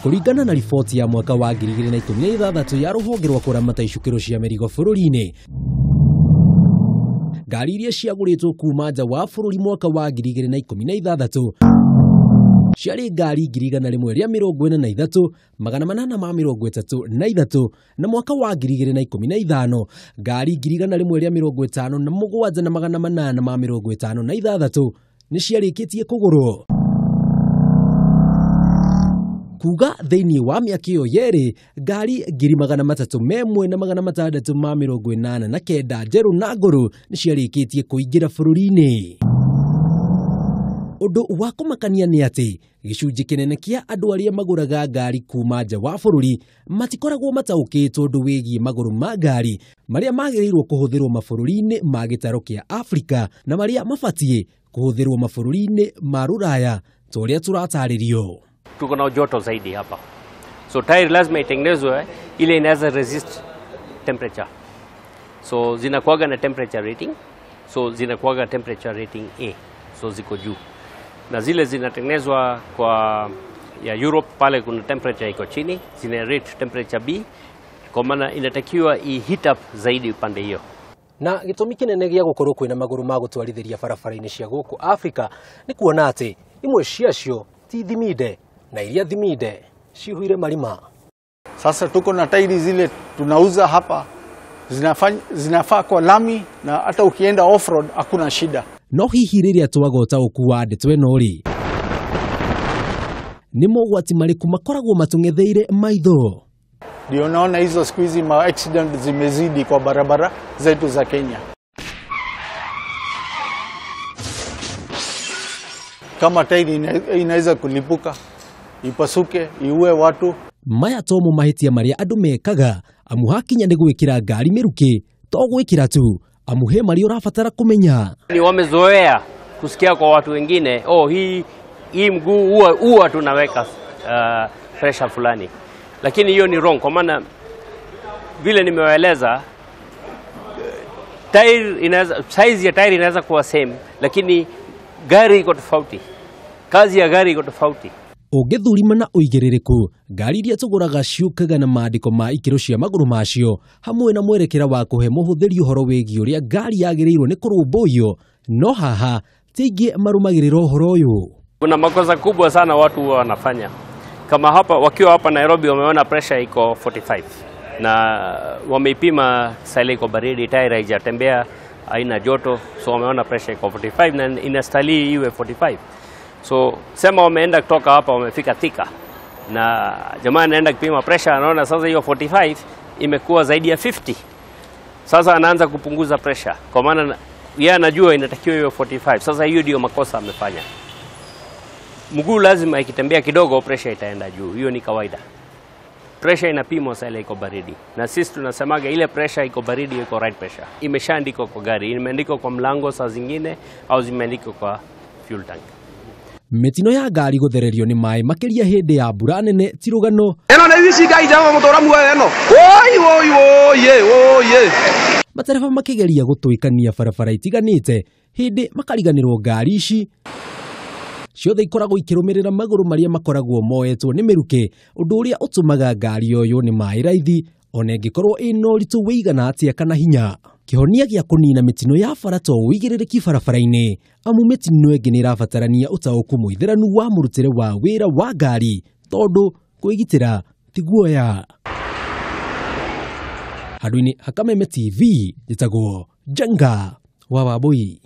Kũringana na riboti ya mwaka wa 2016 ya rũhonge rwa kũramata icukĩro cia mĩrigo bũrũri-inĩ, ngari iria ciagũrĩtwo kuma nja wa bũrũri mwaka wa 2016 ciarĩ ngari 143,833 na mwaka wa 2015 ngari 157,856 nĩ ciarĩkĩtie kũgũrwo. Kuga thĩinĩ wa mĩaka ĩyo yerĩ ngari 301,689 njerũ na ngũrũ nĩ ciarĩkĩtie kũingĩra bũrũri-inĩ. Ũndũ wa kũmakania nĩ atĩ gĩcunjĩ kĩnene kĩa andũ arĩa magũraga ngari kuma nja wa bũrũri matikoragwo mataũkĩtwo ũndũ wĩgiĩ magũrũ ma ngari marĩa magĩrĩirwo kũhũthĩrwo mabũrũri-inĩ ma gĩtarũ kĩa Afrika na marĩa mabatiĩ kũhũthĩrwo mabũrũri-inĩ ma Rũraya ta ũrĩa tũratarĩrio. Tuko na joto zaidi hapa, so tire lazima itengenezwe ile inaweza resist temperature. So zinakuwaga na temperature rating, so zinakuwaga temperature rating A, so ziko juu. Na zile zinatengenezwa kwa ya Europe pale kuna temperature iko chini, zina rate temperature B, kwa maana inatakiwa i heat up zaidi upande hiyo. Na gĩtũmi kĩnene gĩa gũkorwo kwĩna magũrũ ma gũtwarithĩria barabara-inĩ cia gũkũ Afrika nĩ kuona atĩ imwe ciacio ti thiminde na iria thiminde cihuire marima. Sasa tuko na tairi zile tunauza hapa zinafaa kwa lami na hata ukienda off-road hakuna shida. No hihi rĩrĩa twaga ũtaũku wa ndeto ĩno rĩ, nĩ mogwati marĩkũ makoragwo matũng'etheire maitho? Ndio naona hizo siku hizi ma accident zimezidi kwa barabara zetu za Kenya. Kama tairi inaweza kulipuka, ipasuke, iue watu. Maya tomo mahĩtia marĩa andũ mekaga amu hakinya nĩ gwĩkĩra ngari mĩrukĩ to gwĩkĩra tu, amu he marĩa ũrabatara kũmenya. Ni wamezoea kusikia kwa watu wengine, oh, hii mguu huwa tunaweka pressure fulani, lakini hiyo ni wrong, kwa maana vile nimewaeleza tire inaweza, size ya tire inaweza kuwa same, lakini gari iko tofauti, kazi ya gari iko tofauti. Ũngĩthurima na ũigĩrĩrĩku ngari iria tũgũraga ciũkaga na maandĩko ma ikĩro cia magũrũ macio hamwe na mwerekera wa kũhe mũhũthĩri ũhoro wĩgiĩ ũrĩa ngari yagĩrĩirwo nĩ kũrũmbũiyo, no haha ti aingĩ marũmagĩrĩra ũhoro ũyũ. Kuna makosa kubwa sana watu huwa wanafanya. Kama hapa wakiwa hapa Nairobi wameona pressure iko 45 na wameipima sasa iko baridi, tire haijatembea, haina joto, so wameona pressure iko 45 na inastahili iwe 45. So sema wameenda kutoka hapa wamefika Thika na jamaa anaenda kupima pressure, anaona sasa hiyo 45 imekuwa zaidi ya 50. Sasa anaanza kupunguza pressure kwa maana yeye anajua inatakiwa iwe 45. Sasa hiyo ndio makosa amefanya. Mguu lazima ikitembea kidogo pressure itaenda juu, hiyo ni kawaida. Pressure inapimwa sasa ile iko baridi, na sisi tunasemaga ile pressure iko baridi iko right pressure. Imeshaandikwa kwa gari, imeandikwa kwa mlango saa zingine au zimeandikwa kwa fuel tank. Mĩtino ya ngari gũthererio nĩ maĩ makĩria hĩndĩ ya mbura nene ti rũgano. Ĩno nĩ ici ngai njama mũtũra muoyo ĩno. Oi oi oi oi. Matereba makĩgeria gũtũĩkania barabara itiganĩte hĩndĩ makariganĩrwo ngari ici ciothe ikoragwo ikĩrũmĩrĩra magũrũ marĩa makoragwo moetwo nĩ mĩrukĩ, ũndũ ũrĩa ũtũmaga ngari yoywo nĩ maĩ raithi ona ĩngĩkorwo ĩna ũritũ wĩigana atĩa kana hinya. Kĩhonia gĩa kũnina mĩtino ya bara to ũigĩrĩrĩki barabara-inĩ, amu mĩtino ĩngĩ nĩ ĩrabatarania ũtaũku mũithĩranu wa mũrutĩre wa wĩra wa ngari tondũ kwĩgitĩra ti guoya. Handũ-inĩ ha Kameme TV njĩtagwo Njenga wa Wambui.